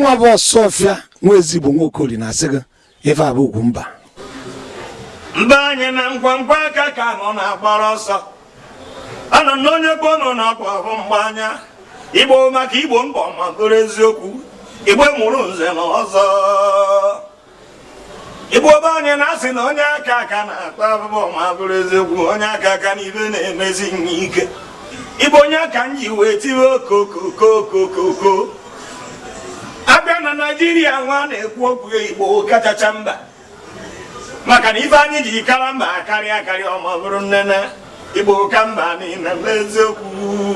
Mụnwa bụ Ọsọfịa nwa ezigbo Nwaokoli na-asị gị ife a bụ ugwu mba. Mba anyị na nkwankwa aka ka mụ na-agbara ọsọ anọ na onye gboo nọ n'ọkwa bụ mgba anya Igbo maka Igbo mbọ ma bụrụ eziokwu Igbo mụrụ nze na ọzọ. Igbo be anyị na-asị na onye aka aka na-akpa abụbọ ma bụrụ eziokwu onye aka aka na ibe na-emezi nye ike. Igbo onye aka m ji wee tiwe okokokokokoko abịa na Naijiria nwa na-ekwu okwu Igbo kachacha mba maka na ife anyị ji kara mba karịa karịa ọma bụrụ nnene Igbo ka mba niile n'eziokwu.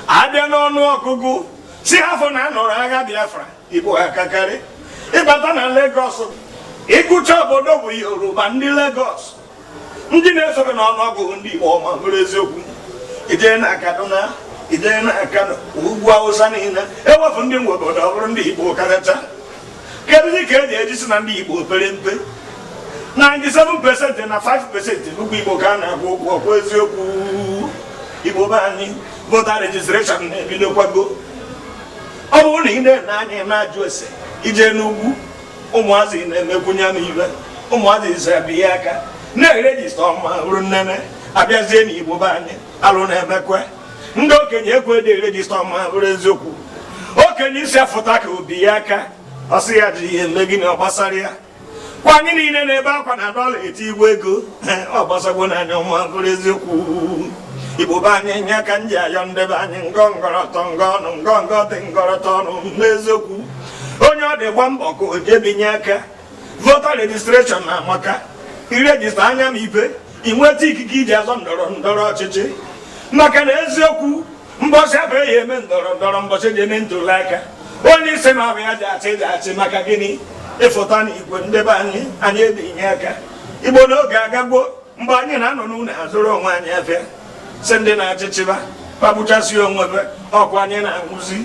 Abịa n'ọnụ ọgụgụ si afọ na anọrọ agha Biafra Igbo akakarị. Ịbata na Lagos ịgụcha obodo bụ Yoruba ndị Lagos ndị na-esoghị n'ọnụọgụgụ ndị Igbo ọma bụrụ eziokwu. Ijee na Kaduna, ijee na Kano, ugwu Awụsa niile ewepụ ndị nwe obodo ọ bụrụ ndị Igbo kachacha. Kedụzi ka eji eji si na ndị Igbo pere mpe? 97% na 5% n'ugwu Igbo ka a na-agwa okwu ọkwa eziokwu. Igbo be anyị voter registration na-ebidokwago. Ọ bụrụ na ị na-ene anya na-ajụ ese ije n'ugwu ụmụazị na-emekwunye m ibe ụmụazị zebi ya aka na-eregister ọma bụrụ nnene abịazie na Igbo be anyị alụ na-emekwe ndị okenye ekwe dị eregister ọma bụrụ eziokwu. Okenye isi afụta ka obi ya aka ọsị ya ji ihe eme gịnị ọ gbasara ya. Kwa anyị niile na-ebe akwa na dọla eti igwe ego ọ gbasagbo n'anya ọma bụrụ eziokwu. Igbo be anyị nye aka nji ayọ ndebe anyị ngọ ngọrọtọ ngọ ọnụ ngọ ngọ dị ngọrọtọ ọnụ n'eziokwu. Onye ọ dị gba mbọ ka o jebinye aka voter registration na amaka iregister anya m ife inweta ikike iji azọ ndọrọ ndọrọ ọchịchị maka na eziokwu mbọchị abụghị ya eme ndọrọ ndọrọ mbọchị ji eme ntuli aka onye isi na ọbụ ya ji achị ji achị maka gịnị ịfụta na igwe ndebe anyị anyị ebinye aka. Igbo n'oge agagwo mgbe anyị na-anọ n'ụlọ azụrụ onwe anyị afịa si ndị na-achịchịba kpagbuchasị onwe be ọkwa anyị na-anwụzi.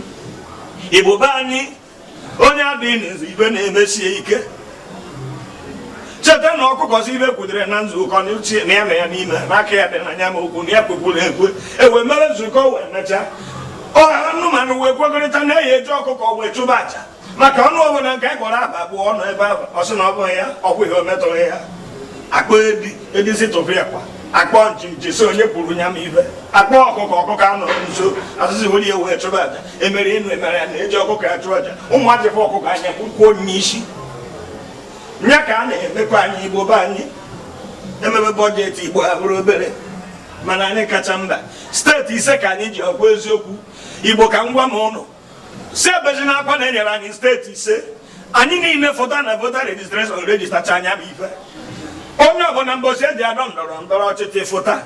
Igbo be anyị onye adịghị n'izu ibe na-emesie ike. Cheta na ọkụkọ si ibe kwudere na nzukọ na uche na ya na ya n'ime n'aka ya dị na anya ma okwu na ya kwekwuru ekwe e wee mere nzukọ wee mechaa ọha anụmanụ wee kwekọrịta na eyi eji ọkụkọ wee chụba aja maka ọnụ ọbụla nke anyị kpọrọ aba bụ ọnụ ebe ahụ ọ sị na ọ bụghị ya ọ kwụghị o metụghị ya. Akpọ edi edisi tụpụ ya kwa akpọ nchi nchi si onye kwuru nya m ibe akpọ ọkụkọ ọkụkọ anọ nso asịsị were ya wee chụba aja emere enu emere ya na-eji ọkụkọ achụ aja ụmụazị fụ ọkụkọ anya kwukwuo onye isi nya ka a na-emekwa anyị. Igbo be anyị emebe budget Igbo abụrụ obere mana anyị kacha mba steeti ise ka anyị ji ọkwa eziokwu. Igbo ka ngwa m ụnụ si ebezi na akwa na-enyere anyị steeti ise anyị niile fụta na voter registration registercha anya bụ ife onye ọbụla mbọchị eji adọ ndọrọ ndọrọ ọchịchị fụta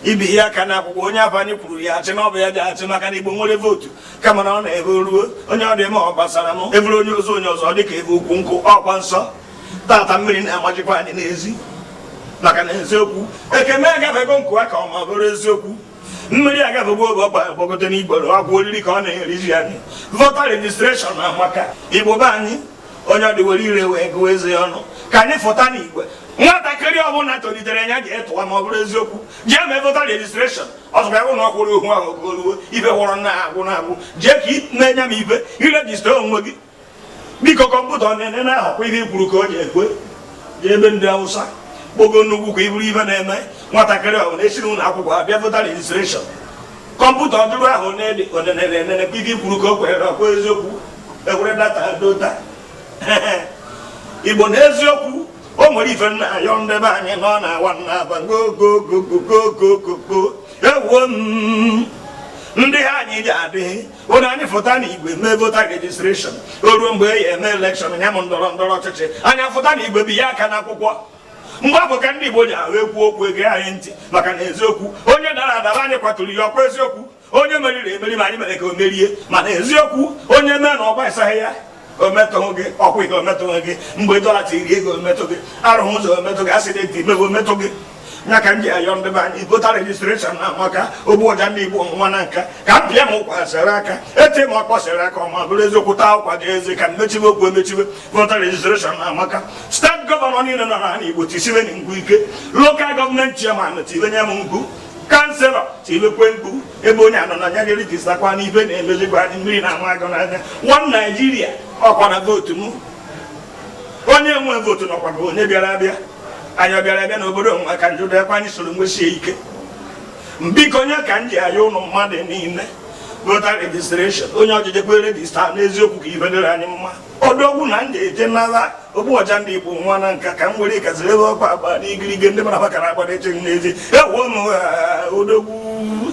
ibi ihe aka n'akwụkwọ onye afọ anyị kwuru ya achị na ọ bụ ya ji achị maka na Igbo nwere vootu kama na ọ na-ebe ruo onye ọ dị ma ọ gbasara m eburu onye ọzọ onye ọzọ dịka ebe ukwu nkụ ọkwa nsọ tata mmiri na-amajikwa anyị n'ezi maka na eziokwu ekene agafego nkụ aka ọma bụrụ eziokwu mmiri agafegbo oge ọgba gbagote n'igboro ọkwa oriri ka ọ na-erizi anyị. Voter registration amaka. Igbo be anyị onye ọ dị were ire wee gụọ eze ọnụ ka anyị fụta n'igwe nwatakịrị ọbụla tolitere ya ji etụwa ma ọ bụrụ eziokwu jee mee voter registration ọzọkwa ya na ọ kwụrụ ihu ahụ ogoruo ibe wụrụ na agwụ na agwụ jee ka ị na-enye m ibe iregister onwe gị biko kọmputa ọ na-ene na-ahọkwa ihe i kwuru ka o ji ekwe jee ebe ndị Awụsa kpogo nnukwu ka i buru ibe na-eme nwatakịrị ọbụla esi n'ụlọ akwụkwọ abịa voter registration kọmputa ọdụrụ ahụ na-ede onenere enene ka ife i kwuru ka o kwere ọkwa eziokwu ewere data dota. Igbo na eziokwu o nwere ife nna ayọ ndebe anyị na ọ na-awa nna aba gogogogogogogo ewuo m ndị ha anyị ji adị ụna anyị fụta n'igwe mee voter registration o ruo mgbe e ya eme election ya m ndọrọ ndọrọ ọchịchị anyị afụta n'igwe bi ya aka n'akwụkwọ mgbe ọ bụ ka ndị Igbo ji ahụ ekwu okwu ege anyị ntị maka na eziokwu onye dara adaba anyị kwaturu ya ọkwa eziokwu onye meriri emeri ma anyị mere ka o merie mana eziokwu onye mee na ọgba ịsaghị ya o metụghị gị ọkwa ihe o metụghị gị mgbe dọla tiri ego ometụ gị arụghị ụzọ ometụ gị accident mebe ometụ gị ya ka m ji ayọ ndị be anyị voter registration na amaka ogbu ọja ndị Igbo nwa na nka ka m pịa m ụkwa sere aka etie m ọkpọ sere aka ọma bụrụ eziokwu taa ụkwa dị eze ka m mechibe okwu emechibe voter registration na amaka. Steeti governor niile nọ n'ala Igbo tisibe na ngwu ike local government chairman tibenye m ngwu. Councillor tilekwe mkpu ebe onye anọ na anya register kwa n'ife na-emezikwa anyị mmiri na-ama agụ n'anya. One Nigeria, ọkwa na vote m. Onye nwe vote nọkwa ka onye bịara abịa. Anyị ọ bịara abịa n'obodo nwa ka njụdekwa anyị soro nwesie ike. Biko, onye ka m ji aya ụnụ mmadụ niile, voter registration, onye ọjịje kwe register n'eziokwu ka ife dịrị anyị mma. Odogwu na nje eje nara ogbu ọja ndị Igbo nwa na nka ka m were kaziri ebe ọkwa agba n'igirige ndị mara bakara agba eche n'ezi ewuo m odogwu.